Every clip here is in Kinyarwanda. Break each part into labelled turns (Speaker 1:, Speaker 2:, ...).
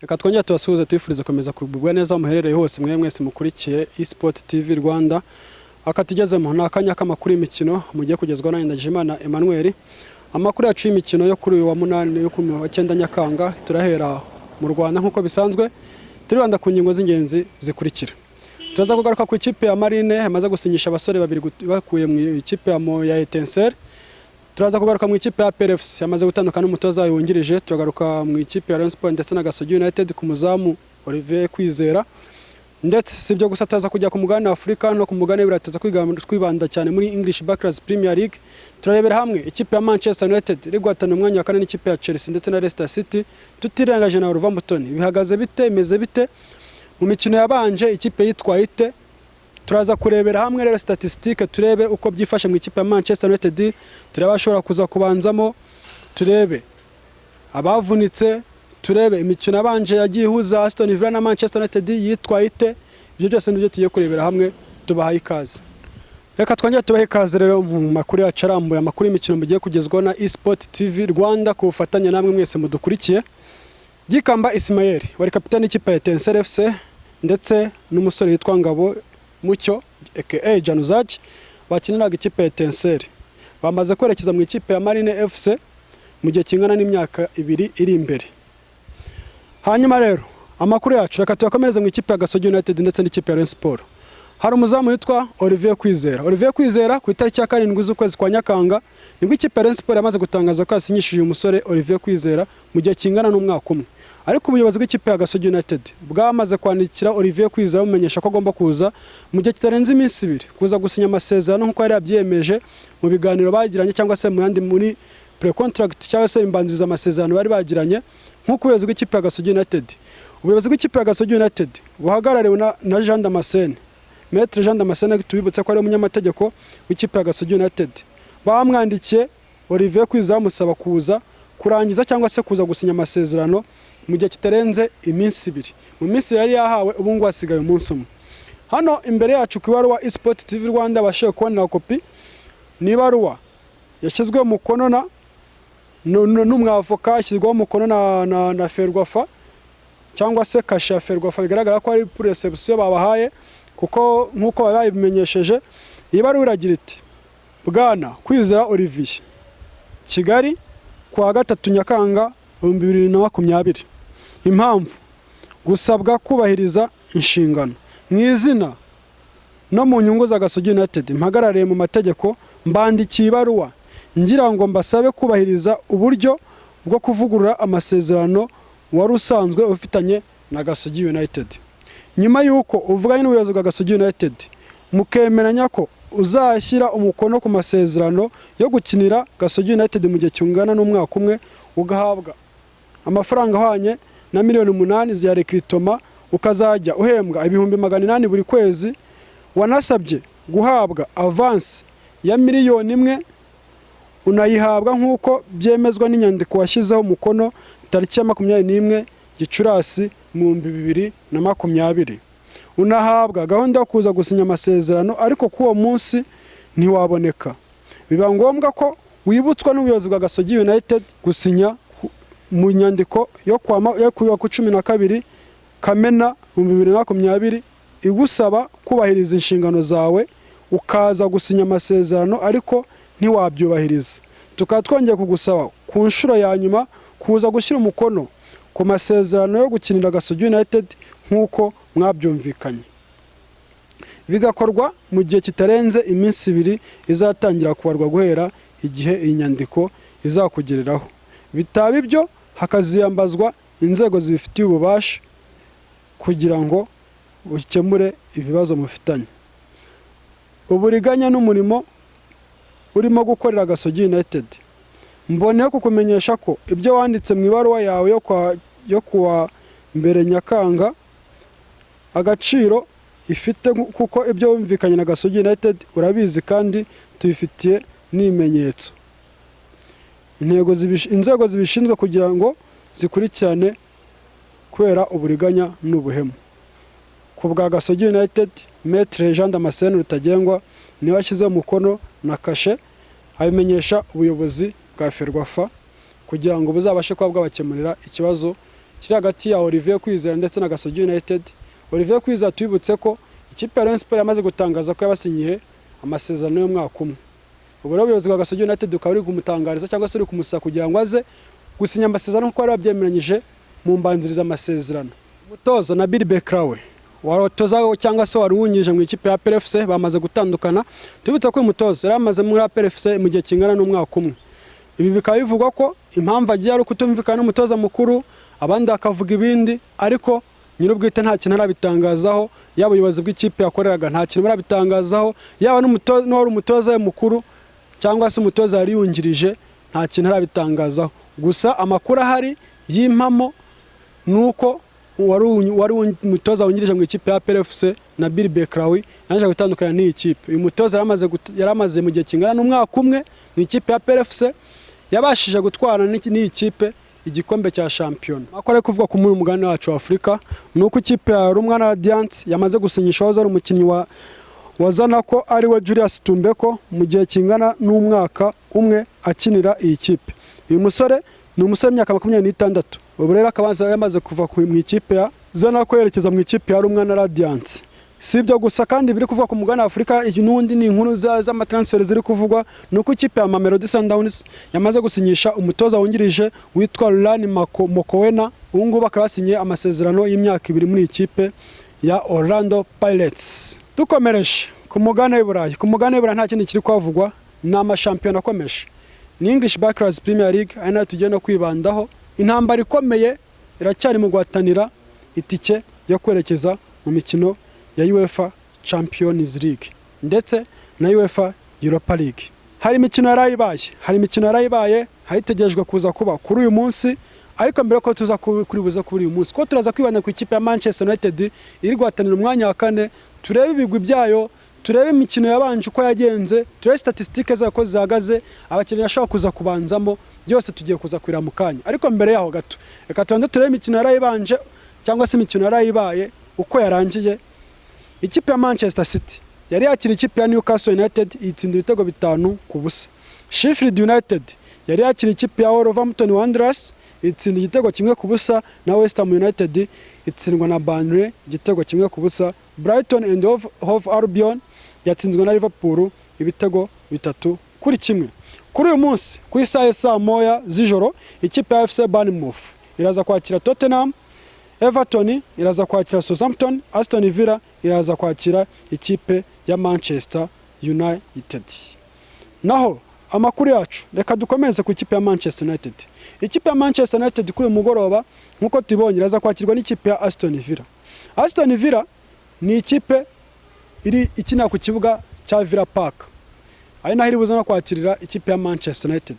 Speaker 1: Reka twongere tubasuhuze, tubifurize gukomeza kugubwa neza aho muherereye hose, mwe mwese mukurikiye eSport TV Rwanda. Aka tugezemo ni akanya k'amakuru y'imikino mugiye kugezwaho na Ndagijimana Emmanuel. Amakuru yacu y'imikino yo kuri uyu wa 8, yo kuri uyu wa 9 Nyakanga, turahera mu Rwanda nk'uko bisanzwe, turibanda ku ngingo z'ingenzi zikurikira. Turaza kugaruka ku ikipe ya Marine yamaze gusinyisha abasore babiri bakuye mu ikipe ya Etincelle. Turaza kugaruka mu ikipe ya APR FC yamaze gutandukana n'umutoza wayo wungirije. Turagaruka mu ikipe ya Rayon Sports ndetse na Gasogi United ku muzamu Olivier Kwizera. Ndetse si ibyo gusa, turaza kujya ku mugabane wa Afurika no ku mugabane w'Iburayi, tuza kwibanda cyane muri English Barclays Premier League. Turarebera hamwe ikipe ya Manchester United iri guhatana umwanya wa kane n'ikipe ya Chelsea ndetse na Leicester City, tutirengagije na Wolverhampton. Bihagaze bite? Imeze bite? Mu mikino yabanje ikipe yitwaye ite? Turaza kurebera hamwe rero statistique, turebe uko byifashe mu ikipe ya Manchester United, turebe abashobora kuza kubanzamo, turebe abavunitse, turebe imikino yabanje yagiye ihuza Aston Villa na Manchester United yitwaye ite. Ibyo byose nibyo tugiye kurebera hamwe. Tubahaye ikaze. Reka twongere tubahe ikaze rero mu makuru yacu arambuye, amakuru y'imikino mugiye kugezwaho na eSport TV Rwanda ku bufatanye namwe mwese mudukurikiye. Gikamba Ismael wari kapitani y'ikipe ya Etincelle FC ndetse n'umusore witwa Ngabo Mucyo aka Januzaj bakiniraga ikipe ya Etincelle bamaze kwerekeza mu ikipe ya Marine FC mu gihe kingana n'imyaka 2 iri imbere. Hanyuma rero amakuru yacu reka tuyakomereze mu ikipe ya Gasogi United ndetse n'ikipe ya Rayon Sports. Hari umuzamu witwa Olivier Kwizera. Olivier Kwizera, ku itariki ya 7 z'ukwezi kwa Nyakanga nibwo ikipe ya Rayon Sports yamaze gutangaza ko yasinyishije uyu musore Olivier Kwizera mu gihe kingana n'umwaka umwe. Ariko ubuyobozi bw'ikipe ya Gasogi United bwamaze kwandikira Olivier Kwizera bumenyesha ko agomba kuza mu gihe kitarenze iminsi 2 kuza gusinya amasezerano nk'uko yari yabyiyemeje mu biganiro bagiranye, cyangwa se mu yandi muri pre-contract, cyangwa se imbanziriza amasezerano bari bagiranye. Nk'uko ubuyobozi bw'ikipe ya Gasogi United buhagarariwe na Jean Damascene, Maître Jean Damascene, tubibutse ko ari umunyamategeko w'ikipe ya Gasogi United, bamwandikiye Olivier Kwizera bamusaba kuza kurangiza cyangwa se kuza gusinya amasezerano mu gihe kitarenze iminsi 2. Mu minsi yari yahawe, ubu ngubu hasigaye umunsi umwe. Hano imbere yacu ku ibaruwa eSport TV Rwanda bashoboye kubonera kopi, ni ibaruwa yashyizweho umukono na n'umwavoka, ishyirwaho umukono na Ferwafa cyangwa se kashe ya Ferwafa. Bigaragara ko ari pour réception babahaye, kuko nk'uko babimenyesheje. Iyi baruwa iragira iti: "Bwana Kwizera Olivier, Kigali, ku wa 3 Nyakanga 2020. Impamvu: gusabwa kubahiriza inshingano. Mu izina no mu nyungu za Gasogi United mpagarariye mu mategeko, mbandikiye ibaruwa ngira ngo mbasabe kubahiriza uburyo bwo kuvugurura amasezerano wari usanzwe ufitanye na Gasogi United. Nyuma y'uko uvuganye n'ubuyobozi bwa Gasogi United mukemeranya ko uzashyira umukono ku masezerano yo gukinira Gasogi United mu gihe kingana n'umwaka umwe, ugahabwa amafaranga ahwanye na miliyoni 8 za recrutement, ukazajya uhembwa 800,000 buri kwezi, wanasabye guhabwa avance ya miliyoni 1, unayihabwa nk'uko byemezwa n'inyandiko washyizeho umukono tariki ya 21 Gicurasi mu 2020, unahabwa gahunda yo kuza gusinya amasezerano, ariko k'uwo munsi ntiwaboneka, biba ngombwa ko wibutswa n'ubuyobozi bwa Gasogi United gusinya mu nyandiko yo ku 12 Kamena 2020 igusaba kubahiriza inshingano zawe ukaza gusinya amasezerano, ariko ntiwabyubahiriza. Tukaba twongeye kugusaba ku nshuro ya nyuma kuza gushyira umukono ku masezerano yo gukinira Gasogi United nk'uko mwabyumvikanye, bigakorwa mu gihe kitarenze iminsi 2 izatangira kubarwa guhera igihe iyi nyandiko izakugereraho. Bitaba ibyo, hakaziyambazwa inzego zibifitiye ububasha kugira ngo bukemure ibibazo mufitanye. Uburiganya n'umurimo urimo gukorera Gasogi United. Mboneyeho kukumenyesha ko ibyo wanditse mu ibaruwa yawe yo kuwa 1 Nyakanga agaciro ifite, kuko ibyo wumvikanye na Gasogi United urabizi kandi tubifitiye n'ibimenyetso. Inzego zibishinzwe kugira ngo zikurikirane kubera uburiganya n'ubuhemu. Ku bwa Gasogi United, Maître Jean Damascene Rutagengwa niwe washyizeho umukono na kashe, abimenyesha ubuyobozi bwa Ferwafa kugira ngo buzabashe kuba bwabakemurira ikibazo. kiri hagati ya Olivier Kwizera ndetse na Gasogi United. Olivier Kwizera, tubibutse ko ikipe ya Rayon Sports yamaze gutangaza ko yabasinyiye amasezerano y'umwaka umwe. Ubu rero ubuyobozi bwa Gasogi United bukaba buri kumutangariza cyangwa se buri kumusaba kugira ngo aze gusinya amasezerano nk'uko bari babyemeranyije mu mbanziriza amasezerano. Umutoza Nabil Bekrawe watoza cyangwa se wari wungirije mu ikipe ya APR FC bamaze gutandukana. Tubibutse ko uyu mutoza yari amaze muri APR FC mu gihe kingana n'umwaka umwe. Ibi bikaba bivugwa ko impamvu agiye ari ukutumvikana n'umutoza mukuru, abandi bakavuga ibindi, ariko nyir'ubwite nta kintu arabitangazaho, yaba ubuyobozi bw'ikipe yakoreraga nta kintu barabitangazaho, yaba n'uwari umutoza we mukuru cyangwa se umutoza yari yungirije nta kintu arabitangazaho. Gusa amakuru ahari y'impamo ni uko wari umutoza wungirije mu ikipe ya APR FC, Nabil Bekrawi, yaje gutandukana n'iyi kipe. Uyu mutoza yari amaze mu gihe kingana n'umwaka umwe mu ikipe ya APR FC, yabashije gutwara n'iyi kipe igikombe cya shampiyona. Amakuru ari kuvugwa ku mugabane wacu wa Afurika ni uko ikipe ya Rumwana Radiant yamaze gusinyisha uwahoze ari umukinnyi wa Zanaco, ari we Julius Tumbeko, mu gihe kingana n'umwaka umwe akinira iyi kipe. Uyu musore ni umusore w'imyaka 26, ubu rero akaba yamaze kuva mu ikipe ya Zanaco yerekeza mu ikipe ya Rumwana Radiant. Si ibyo gusa kandi biri kuvuga ku mugabane wa Afurika, n'ubundi ni inkuru z'amatransfer ziri kuvugwa, ni uko ikipe ya Mamelodi Sundowns yamaze gusinyisha umutoza wungirije witwa Rulani Mokoena. Ubu ngubu akaba yasinye amasezerano y'imyaka 2 muri iyi kipe ya Orlando Pirates. Dukomereje ku mugabane w'i Burayi, ku mugabane w'i Burayi nta kindi kiri kuhavugwa, ni amashampiyona akomeje, ni English Barclays Premier League, ari nayo tugiye no kwibandaho. Intambara ikomeye iracyari mu guhatanira itike yo kwerekeza mu mikino ya UEFA Champions League ndetse na UEFA Europa League. Hari imikino yarayibaye, hayitegerejwe kuza kuba kuri uyu munsi. Ariko mbere ko tuza kuri buze kuri uyu munsi, ko turaza kwibanda ku ikipe ya Manchester United iri guhatanira umwanya wa kane, turebe ibigwi byayo, turebe imikino yabanje uko yagenze, turebe statisitike zayo ko zihagaze, abakinnyi bashobora kuza kubanzamo, byose tugiye kuza kurira mu kanya. Ariko mbere yaho gato, reka tubanze turebe imikino yarayibanje cyangwa se imikino yarayibaye uko yarangiye. Ikipe ya Manchester City yari yakira ikipe ya Newcastle United, itsinda ibitego 5-0. Sheffield United yari yakira ikipe ya Wolverhampton Wanderers, itsinda igitego 1-0, na West Ham United itsindwa na Burnley igitego 1-0. Brighton and Hove Albion yatsinzwe na Liverpool ibitego 3-1. Kuri uyu munsi ku isaha ya saa moya z'ijoro, ikipe ya FC Bournemouth iraza kwakira Tottenham, Everton iraza kwakira Southampton, Aston Villa iraza kwakira ikipe ya Manchester United. Naho amakuru yacu, reka dukomeze ku ikipe ya Manchester United. Ikipe ya Manchester United kuri uyu mugoroba, nk'uko tubibonye, iraza kwakirwa n'ikipe ya Aston Villa. Aston Villa ni ikipe iri ikina ku kibuga cya Villa Park, ari naho iri buze no kwakirira ikipe ya Manchester United.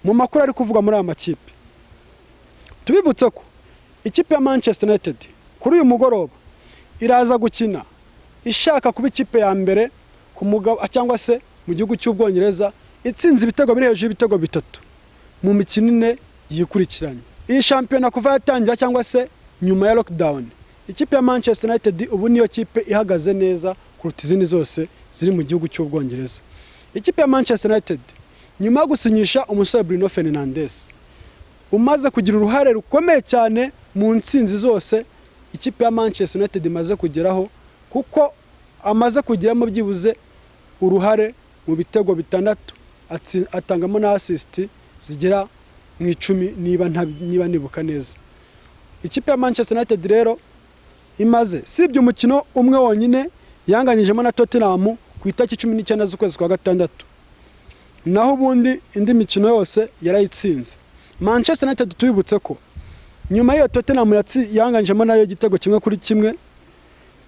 Speaker 1: Mu makuru ari kuvuga muri aya makipe, tubibutse ko ikipe ya Manchester United kuri uyu mugoroba iraza gukina ishaka kuba ikipe ya mbere ku mugabo cyangwa se mu gihugu cy'Ubwongereza itsinze ibitego biri hejuru y'ibitego 3 mu mikino 4 yikurikiranye. Iyi shampiyona kuva yatangira cyangwa se nyuma ya lockdown, ikipe ya Manchester United ubu niyo kipe ihagaze neza kuruta izindi zose ziri mu gihugu cy'Ubwongereza. Ikipe ya Manchester United, nyuma yo gusinyisha umusore Bruno Fernandes umaze kugira uruhare rukomeye cyane mu ntsinzi zose ikipe ya Manchester United imaze kugeraho, kuko amaze kugiramo byibuze uruhare mu bitego 6, atangamo na assist zigera mu 10 niba nibuka neza. Ikipe ya Manchester United rero imaze, sibye umukino umwe wonyine yanganyijemo na Tottenham ku itariki 19 z'ukwezi kwa gatandatu, naho ubundi indi mikino yose yarayitsinze. Manchester United, tubibutse ko nyuma y'iyo Tottenham yanganyijemo nayo igitego 1-1,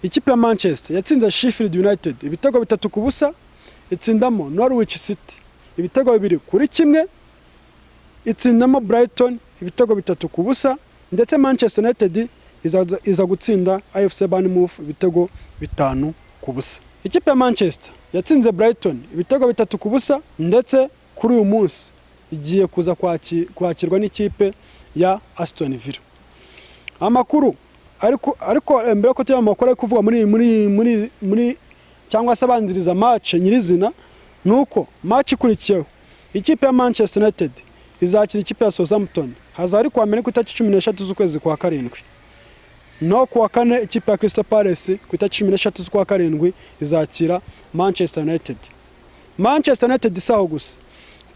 Speaker 1: ikipe ya Manchester yatsinze Sheffield United ibitego 3-0, itsindamo Norwich City ibitego 2-1, itsindamo Brighton ibitego 3-0, ndetse Manchester United iza gutsinda AFC Bournemouth ibitego 5-0. Ikipe ya Manchester yatsinze Brighton ibitego 3-0, ndetse kuri uyu munsi igiye kuza kwakirwa n'ikipe ya Aston Villa. Amakuru ariko mbere ko tujya mu makuru ari kuvuga muri cyangwa se abanziriza match nyirizina, ni uko match ikurikiyeho ikipe ya Manchester United izakira ikipe ya Southampton, hazaba ari kuwa mbere ku itariki 13 z'ukwezi kwa karindwi. No kuwa kane, ikipe ya Crystal Palace ku itariki 13 z'ukwa karindwi izakira Manchester United. Manchester United si aho gusa,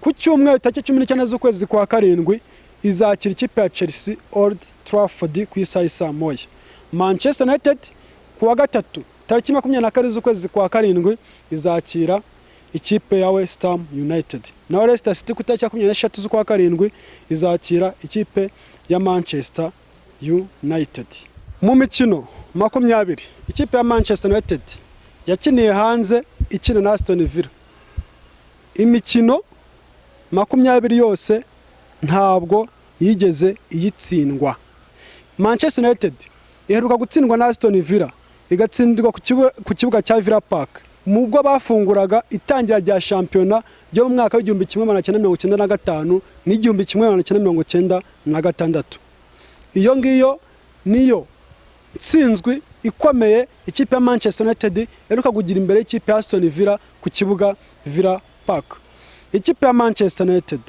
Speaker 1: ku cyumweru tariki 19 z'ukwezi kwa karindwi izakira ikipe ya Chelsea Old Trafford ku isaha y'i 1:00. Manchester United ku wa gatatu tariki 22 z'ukwezi kwa karindwi izakira ikipe ya West Ham United. Naho Leicester City ku itariki 23 z'ukwa karindwi izakira ikipe ya Manchester United. Mu mikino 20 ikipe ya Manchester United yakiniye hanze ikina na Aston Villa, imikino 20 yose ntabwo yigeze iyitsindwa. Manchester United iheruka gutsindwa na Aston Villa, igatsindirwa ku kibuga cya Villa Park mu bwo bafunguraga itangira rya shampiyona ryo mu mwaka w'1995 n'1996. Iyo ngiyo niyo ntsinzwi ikomeye ikipe ya Manchester United iheruka kugira imbere y'ikipe ya Aston Villa ku kibuga Villa Park. Ikipe ya Manchester United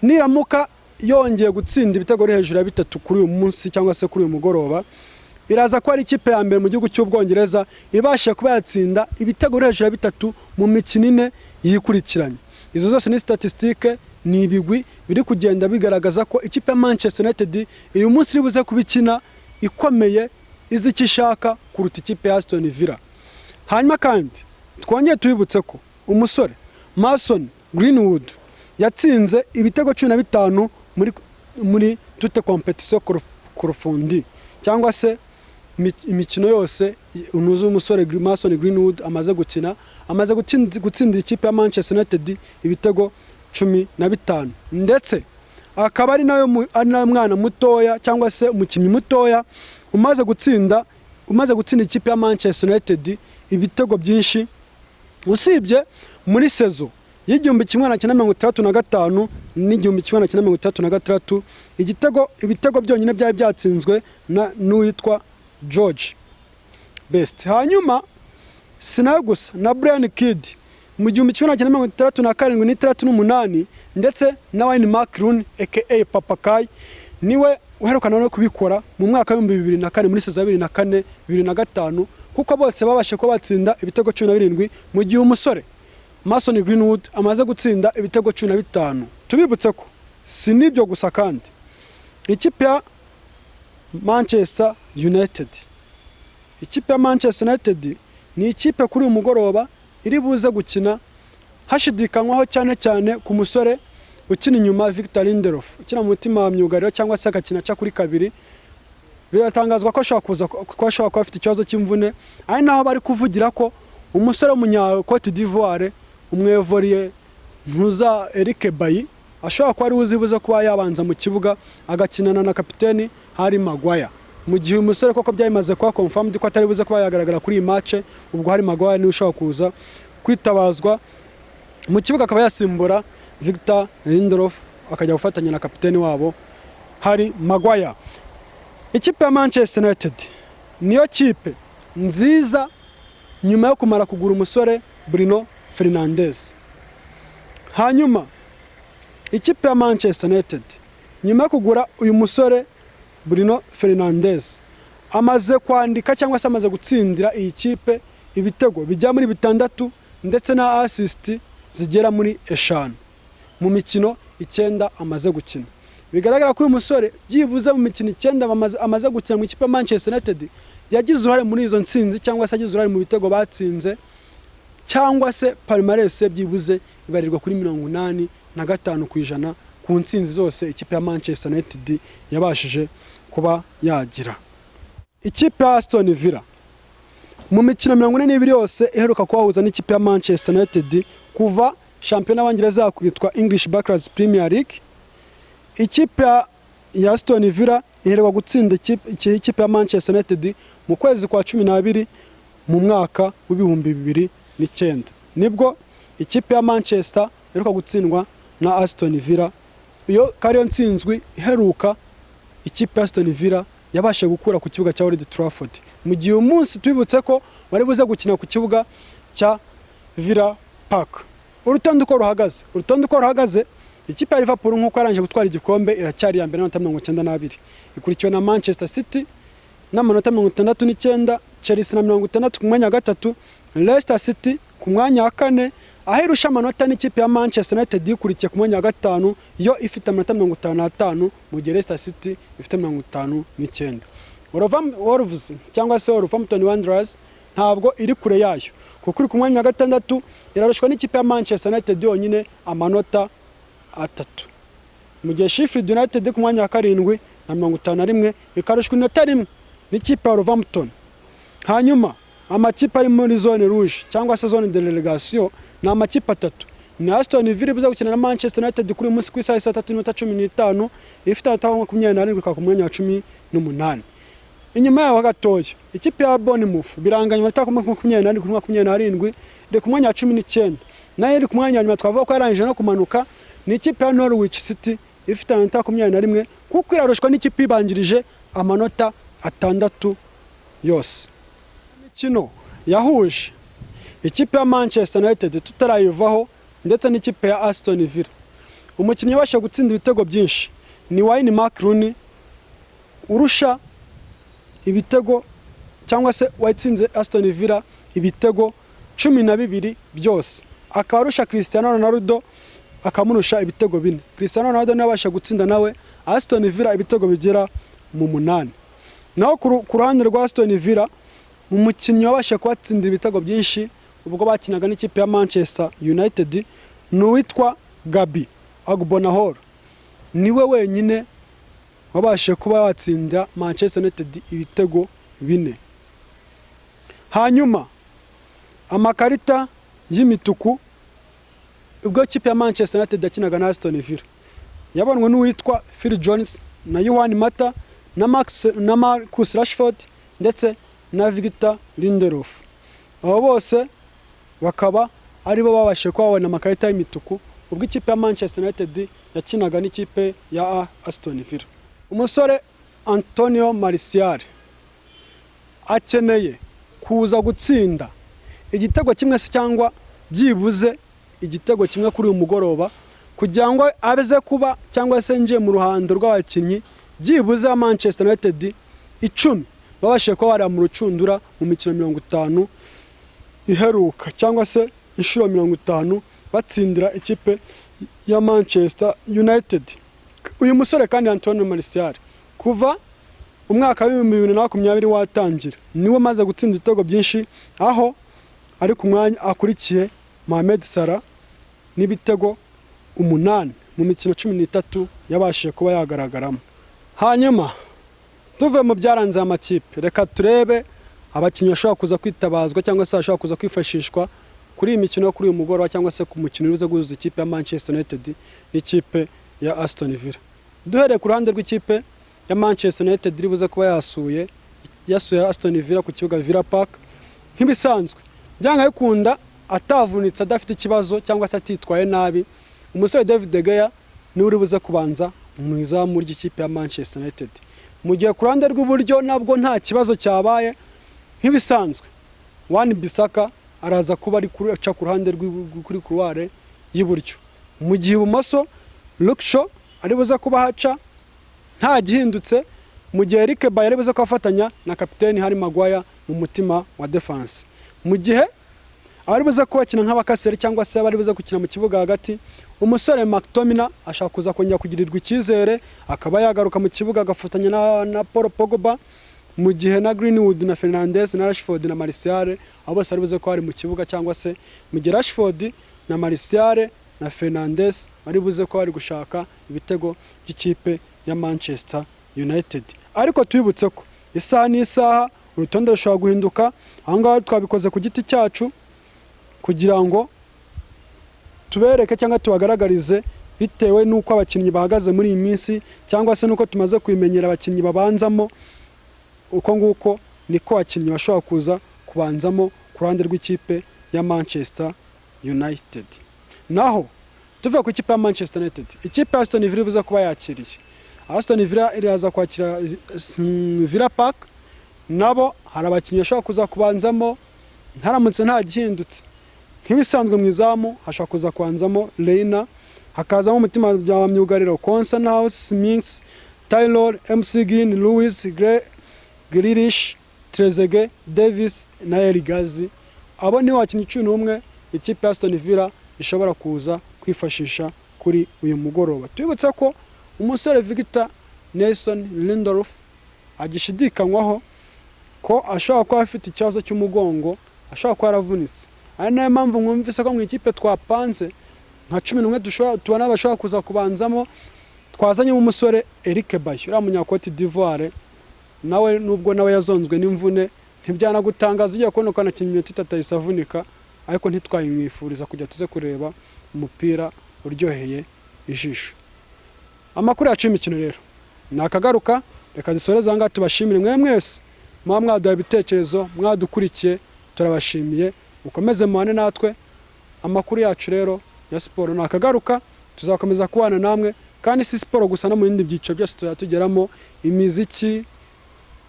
Speaker 1: niramuka yongeye gutsinda ibitego biri hejuru ya bitatu kuri uyu munsi cyangwa se kuri uyu mugoroba, iraza ko ari ikipe ya mbere mu gihugu cy'Ubwongereza ibashije kuba yatsinda ibitego biri hejuru ya bitatu mu mikino 4 yikurikiranye. Izo zose ni statistique, ni ibigwi biri kugenda bigaragaza ko ikipe ya Manchester United uyu munsi iri buze kuba ikina ikomeye, izi icyo ishaka kuruta ikipe ya Aston Villa. Hanyuma kandi twongeye tubibutse ko umusore Mason Greenwood yatsinze ibitego 15 muri toutes compétitions confondues, cyangwa se imikino yose unuze umusore Mason Greenwood amaze gukina, amaze gutsindira ikipe ya Manchester United ibitego 15, ndetse akaba ari nayo mwana mutoya cyangwa se umukinnyi mutoya umaze gutsinda ikipe ya Manchester United ibitego byinshi, usibye muri saison y'1965 n'1966, ibitego byonyine byari byatsinzwe n'uwitwa George Best. Hanyuma si nawe gusa, na Brian Kidd mu 1967 n'68, ndetse na Wayne Mark Rooney aka Papa Kai niwe uherukana no kubikora mu mwaka w'2004 muri saison ya 2004-2005, kuko bose babashe kuba batsinda ibitego 17, mu gihe umusore Mason Greenwood amaze gutsinda ibitego 15. Tubibutse ko si n'ibyo gusa kandi, ikipe ya Manchester United ni ikipe kuri uyu mugoroba iri buze gukina hashidikanywaho cyane cyane ku musore ukina inyuma Victor Lindelof, ukina mu mutima wa myugariro cyangwa se agakina aca kuri kabiri. Biratangazwa ko ashobora kuza ko ashobora kuba afite ikibazo cy'imvune, ari naho bari kuvugira ko umusore w'umunya Cote d'Ivoire, umwevoriye ntuza Eric Bailly, ashobora kuba ari buze kuba yabanza mu kibuga agakinana na kapiteni Harry Maguire, mu gihe uyu musore koko byamaze kuba confirmed ko atari buze kuba yagaragara kuri iyi match. Ubwo Harry Maguire niwe ushobora kuza kwitabazwa mu kibuga, akaba yasimbura Victor Lindelof, akajya gufatanya na kapiteni wabo Harry Maguire. Ikipe ya Manchester United niyo kipe nziza nyuma yo kumara kugura umusore Bruno Fernandes. Hanyuma ikipe ya Manchester United nyuma yo kugura uyu musore Bruno Fernandes amaze kwandika cyangwa se amaze gutsindira iyi kipe ibitego bijya muri bitandatu, ndetse na assist zigera muri 5 mu mikino 9 amaze gukina. Bigaragara ko uyu musore byibuze mu mikino 9 amaze gukina mu ikipe ya Manchester United yagize uruhare muri izo ntsinzi, cyangwa se yagize uruhare mu bitego batsinze, cyangwa se palmarès byibuze ibarirwa kuri 85% ku ntsinzi zose ikipe ya Manchester United yabashije kuba yagira. Ikipe ya Aston Villa mu mikino 42 yose iheruka kubahuza n'ikipe ya Manchester United kuva shampiyona y'Abongereza yakwitwa English Barclays Premier League, ikipe ya Aston Villa iheruka gutsinda ikipe ya Manchester United mu kwezi kwa 12 mu mwaka w'2009, nibwo ikipe ya Manchester iheruka gutsindwa na Aston Villa. Iyo kariyo ntsinzwi iheruka ikipe ya Aston Villa yabashije gukura ku kibuga cya Old Trafford, mu gihe umunsi tubibutse ko bari buze gukina ku kibuga cya Villa Park. Urutonde uko ruhagaze, Ikipe ya Liverpool, nk'uko yarangije gutwara igikombe, iracyari iya mbere n'amanota 92, ikurikiwe na Manchester City n'amanota 69, Chelsea na 60 ku mwanya wa gatatu, Leicester City ku mwanya wa kane, aho irusha amanota n'ikipe ya Manchester United ikurikiye ku mwanya wa gatanu, yo ifite amanota 55, mu gihe Leicester City ifite 59. Wolves cyangwa se Wolverhampton Wanderers ntabwo iri kure yayo, kuko iri ku mwanya wa gatandatu, irarushwa n'ikipe ya Manchester United yonyine amanota 3, mu gihe Sheffield United ku mwanya wa karindwi na 51, ikarushwa inota 1 n'ikipe ya Wolverhampton. Hanyuma amakipe ari muri zone rouge cyangwa se zone de relégation ni amakipe atatu: ni Aston Villa ibuza gukina na Manchester United kuri uyu munsi ku isaha 3:15, ifite amanota 27, ikaba ku mwanya wa 18. Inyuma yaho gatoya, ikipe ya Bournemouth biranganya amanota 24 kuri 27, iri ku mwanya wa 19. Nayo iri ku mwanya wa nyuma, twavuga ko yarangije no kumanuka, ni ikipe ya Norwich City ifite amanota 21, kuko irarushwa n'ikipe ibanjirije amanota 6 yose. Imikino yahuje ikipe ya Manchester United tutarayivaho ndetse n'ikipe ya Aston Villa, umukinnyi ubasha gutsinda ibitego byinshi ni Wayne Mark Rooney, urusha ibitego cyangwa se watsinze Aston Villa ibitego 12 byose, akaba arusha Cristiano Ronaldo, akamurusha ibitego 4. Cristiano Ronaldo niwe abasha gutsinda nawe Aston Villa ibitego bigera mu 8. Naho ku ruhande rwa Aston Villa, umukinnyi wabasha kubatsindira ibitego byinshi ubwo bakinaga n'ikipe ya Manchester United ni uwitwa Gabi Agbonlahor, niwe wenyine wabashije kuba watsinda Manchester United ibitego 4. Hanyuma amakarita y'imituku ubwo ikipe ya Manchester United yakinaga na Aston Villa yabonwe n'uwitwa Phil Jones na Juan Mata na Max na Marcus Rashford ndetse na Victor Lindelof. Abo bose bakaba aribo babashije kuba babona amakarita y'imituku ubwo ikipe ya Manchester United yakinaga n'ikipe ya Aston Villa. Umusore Antonio Martial akeneye kuza gutsinda igitego kimwe se cyangwa byibuze igitego kimwe kuri uyu mugoroba, kugira ngo aze kuba cyangwa se nje mu ruhando rw'abakinnyi byibuze ya Manchester United 10 babashije kuba bari mu rucundura mu mikino 50 iheruka, cyangwa se inshuro 50 batsindira ikipe ya Manchester United. Uyu musore kandi Antonio Martial, kuva umwaka wa 2020 watangira, niwe maze gutsinda ibitego byinshi, aho ari ku mwanya akurikiye Mohamed Salah n'ibitego 8 mu mikino 13 yabashije kuba yagaragaramo. Hanyuma tuve mu byaranze amakipe, reka turebe abakinnyi bashobora kuza kwitabazwa cyangwa se bashobora kuza kwifashishwa kuri iyi mikino yo kuri uyu mugoroba, cyangwa se ku mukino uza guhuza ikipe ya Manchester United n'ikipe ya Aston Villa. Duhereye ku ruhande rw'ikipe ya Manchester United iri buze kuba yasuye Aston Villa ku kibuga Villa Park, nk'ibisanzwe, byanga bikunda, atavunitse, adafite ikibazo cyangwa se atitwaye nabi, umusore David De Gea niwe uri buze kubanza mu izamu ry'ikipe ya Manchester United, mu gihe ku ruhande rw'iburyo nabwo nta kibazo cyabaye, nk'ibisanzwe Wan Bissaka araza kuba ari aca ku ruhande kuri couloir y'iburyo, mu gihe ibumoso Luke Shaw ari buze kuba haca nta gihindutse, mu gihe Eric Bailly ari buze kubafatanya na kapiteni Harry Maguire mu mutima wa defense, mu gihe abari buze kubakina nk'abakaseri cyangwa se abari buze gukina mu kibuga hagati, umusore McTominay ashaka kuza kongera kugirirwa icyizere, akaba yagaruka mu kibuga agafatanya na Paul Pogba, mu gihe na Greenwood na Fernandes na Rashford na Martial abo bose ari buze ko bari mu kibuga, cyangwa se mu gihe Rashford na Martial na Fernandes bari buze ko bari gushaka ibitego by'ikipe ya Manchester United. Ariko tubibutse ko isaha n'isaha urutonde rushobora guhinduka. Aho ngaho twabikoze ku giti cyacu kugira ngo tubereke cyangwa tubagaragarize bitewe n'uko abakinnyi bahagaze muri iyi minsi, cyangwa se n'uko tumaze kubimenyera abakinnyi babanzamo. Uko nguko niko abakinnyi bashobora kuza kubanzamo ku ruhande rw'ikipe ya Manchester United. Naho tuvuye ku ikipe ya Manchester United, ikipe ya Aston Villa ibuze kuba yakiriye. Aston Villa iraza kwakira Villa Park, nabo hari abakinnyi bashobora kuza kubanzamo ntaramutse nta gihindutse. Nk'ibisanzwe mu izamu hashobora kuza kubanzamo Reina. Hakazamo umutima wa myugariro: Konsa, House, Mings, Taylor, McGinn, Lewis, Grealish, Trezeguet, Davis na El Ghazi. Abo nibo bakinnyi 11 ikipe ya Aston Villa ishobora kuza kwifashisha kuri uyu mugoroba. Tubibutse ko umusore Victor Nelson Lindelof agishidikanywaho ko ashobora kuba afite ikibazo cy'umugongo, ashobora kuba yaravunitse. Ari nayo mpamvu mwumvise ko mu ikipe twapanze nka 11 dushobora tubona bashobora kuza kubanzamo, twazanyemo umusore Eric Bailly, uriya munya Cote d'Ivoire. Nawe nubwo nawe yazonzwe n'imvune, ntibyanagutangaza ugiye kubona ukanakina iminota 3 ahise avunika, ariko ntitwayimwifuriza kujya tuze kureba umupira uryoheye ijisho. Amakuru yacu y'imikino rero ni akagaruka. Reka dusoreze aha ngaha, tubashimire mwe mwese muba mwaduha ibitekerezo, mwadukurikiye, turabashimiye. Mukomeze mubane natwe. Amakuru yacu rero ya siporo ni akagaruka, tuzakomeza kubana namwe. Kandi si siporo gusa, no mu bindi byiciro byose tuzajya tugeramo, imiziki,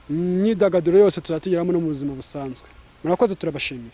Speaker 1: imyidagaduro yose tuzajya tugeramo, no mu buzima busanzwe. Murakoze, turabashimiye.